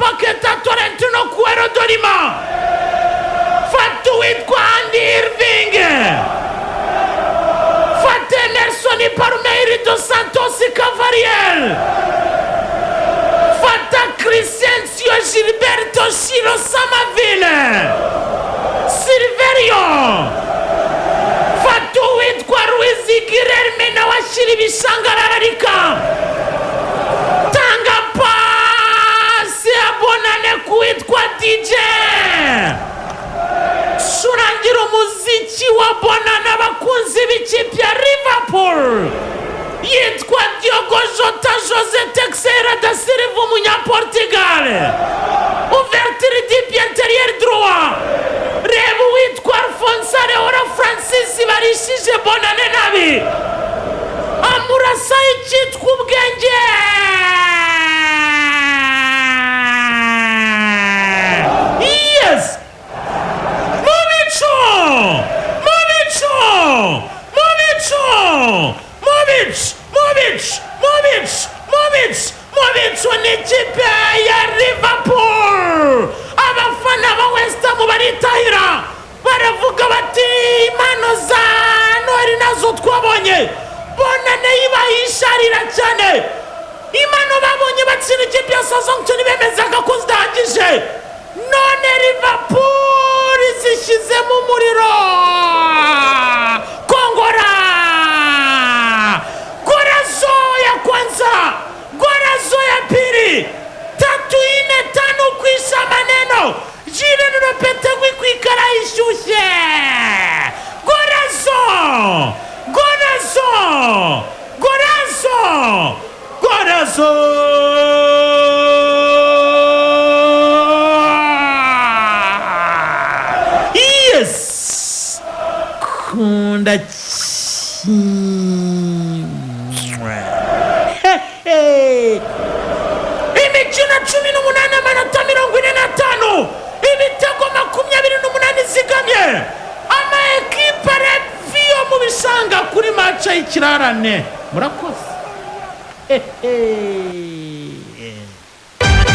Paqueta, Tolentino Cuero de Lima. Fata uwitwa Andy Irving, fata Emerson Palmieri dos Santos Cavalier, fata Crysencio Gilberto Shiro Samaville Silverio, fata uwitwa Luis Guilherme, nawe ashyira ibishangarararika. Tanga pasi ya bonane kuwitwa DJ, curangira umuziki wa bonane abakunzi b'ikipe ya Liverpool. Yitwa Diogo Jota Jose Teixeira da Silva, umunyaportugal, ouverture du pied intérieur droit. Reba uwitwa Alphonse Areola Francis, barishije bonane nabi, amurasa icyitwa ubwenge. Yes, mu bicu, mu bicu, mu bicu, mu bicu, mu bicu, mu bicu, mu bicu, mu bicu ni ikipe ya Liverpool. Abafana ba West Ham baritahira, baravuga bati: "Impano za Noheli nazo twabonye." Bonane yibahisharira cyane. Impano babonye batsinda ikipe ya Southampton bemezaga ko zidahagije, none Liverpool zishyizemo umuriro. Kongora golazo ya kwanza, golazo ya pili, tatu, ine, tano, kwisha maneno. Julen Lopetegui kwikara ishyushye. Golazo, golazo, golazo, golazo! Yes, kunda kimwe. Hehe. Imikino 18, amanota 45, ibitego 28 zigamye. Ama ekipe areviyo mu bishanga kuri match y'ikirarane. Murakoze. Hehe.